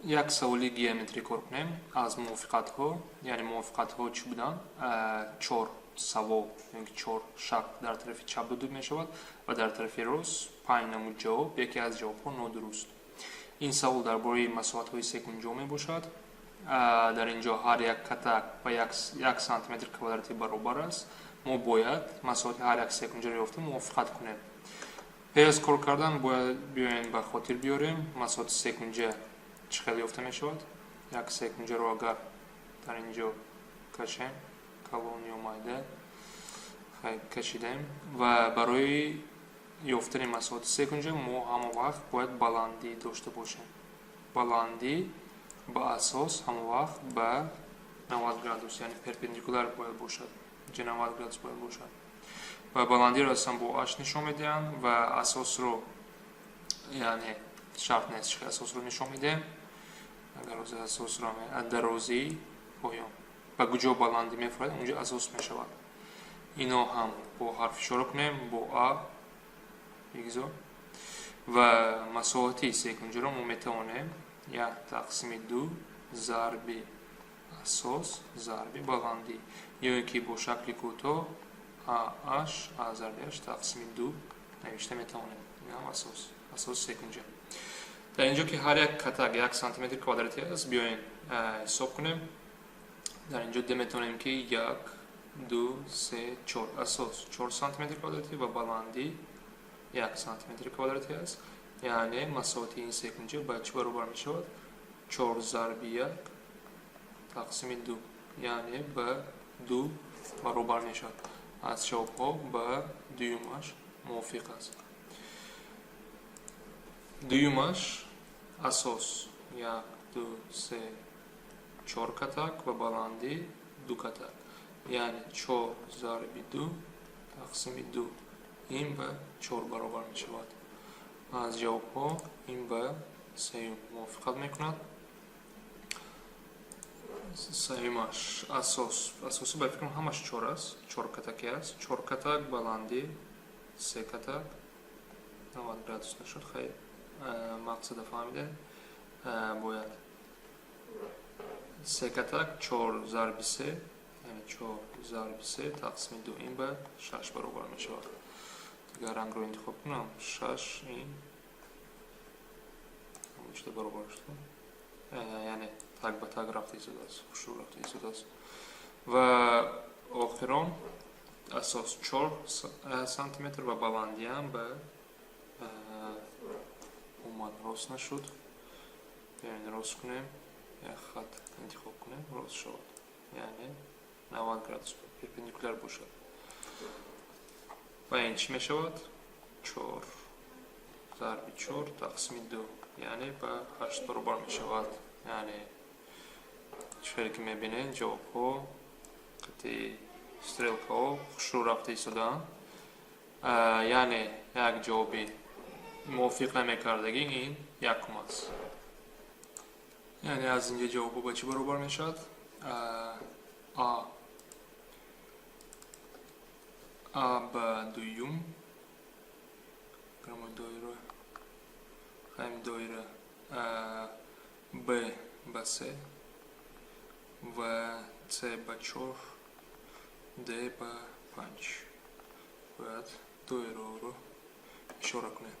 Як саволи геометрӣ кор кунем аз мувофиқатҳо. Яъне мувофиқатҳо чӣ буданд? Чор савол ё ки чор шакл дар тарафи чап дода мешавад ва дар тарафи рост панҷ намуд ҷавоб, яке аз ҷавобҳо нодуруст. Ин савол дар бораи масоҳатҳои секунҷо мебошад. Дар ин ҷо ҳар як катак ба 1 сантиметр квадратӣ баробар аст. Мо бояд масоҳати ҳар як секунҷаро ёфта, мувофиқат кунем. Пеш аз кор кардан бояд биёем, ба хотир биёрем, масоҳати секунҷа чӣ хел ёфта мешавад. Як секунҷаро агар дар ин ҷо кашем, калон ё майда, кашидем, ва барои ёфтани масоҳати секунҷа мо ҳама вақт бояд баландӣ дошта бошем. Баландӣ ба асос ҳама вақт ба 90 градус, яъне перпендикуляр бояд бошад, инҷа 90 градус бояд бошад. Ва баландиро аслан бо h нишон медиҳанд ва асосро, яъне шарт нест, чӣ асосро нишон медиҳем. Агар ҳозир асосро дарозии поён ба куҷо баландӣ мефурад, онҷо асос мешавад. Ино ҳам бо ҳарф ишора кунем, бо а бигзор. Ва масоҳати секунҷаро мо метавонем як тақсими ду зарби асос зарби баландӣ ё ин ки бо шакли кӯтоҳ аш а зарби h тақсими ду навишта метавонем. Инам асоси секунҷа. Дар ин ҷо ки ҳар як катак 1 сантиметри квадратӣ аст, биёем, ҳисоб кунем. Дар ин ҷо де метавонем, ки як, ду, се, чор, асос 4 сантиметри квадратӣ ва баландӣ 1 сантиметри квадратӣ аст. Яъне масоҳати ин секунҷа ба чӣ баробар мешавад? Чор зарби як тақсими ду, яъне ба ду баробар мешавад. Аз ҷавобҳо ба дуюмаш мувофиқ аст. Дуюмаш: асос як, ду, се, чор катак ва баландӣ ду катак, яъне чор зарби ду тақсими ду, ин ба чор баробар мешавад. Аз ҷавобҳо ин ба сеюм мувофиқат мекунад. Сеюмаш: асос, асоси ба фикрам ҳамаш чор аст, чор катаке аст, чор катак, баландӣ се катак, 90 градус нашуд. Хайр, мақсада фаҳмидем. Бояд се катак, чор зарби се, яъне чор зарби се тақсими ду, ин ба шаш баробар мешавад. Дигар рангро интихоб кунам. Шаш ин шуда баробар шуд, яъне так ба так рафта истодааст, хушрӯ рафта истодааст. Ва охирон: асос 4 сантиметр ва баландиам ба умуман рост нашуд. Биёен, рост кунем, як хат интихоб кунем, рост шавад, яъне 90 градус перпендикуляр бошад. Ва ин чӣ мешавад? Чор зарби чор тақсими ду, яъне ба ҳашт баробар мешавад. Яъне чӣ хеле ки мебинед, ҷавобҳо қати стрелкаҳо хушрӯ рафта истодаанд. Яъне як ҷавоби мувофиқ намекардагӣ ин якум аст. Яъне аз инҷа ҷавобҳо ба чӣ баробар мешавад? А ба дуюм, доира хаем, доира, б ба се ва с ба чор, д ба панҷ. Бояд доираҳоро ишора кунем.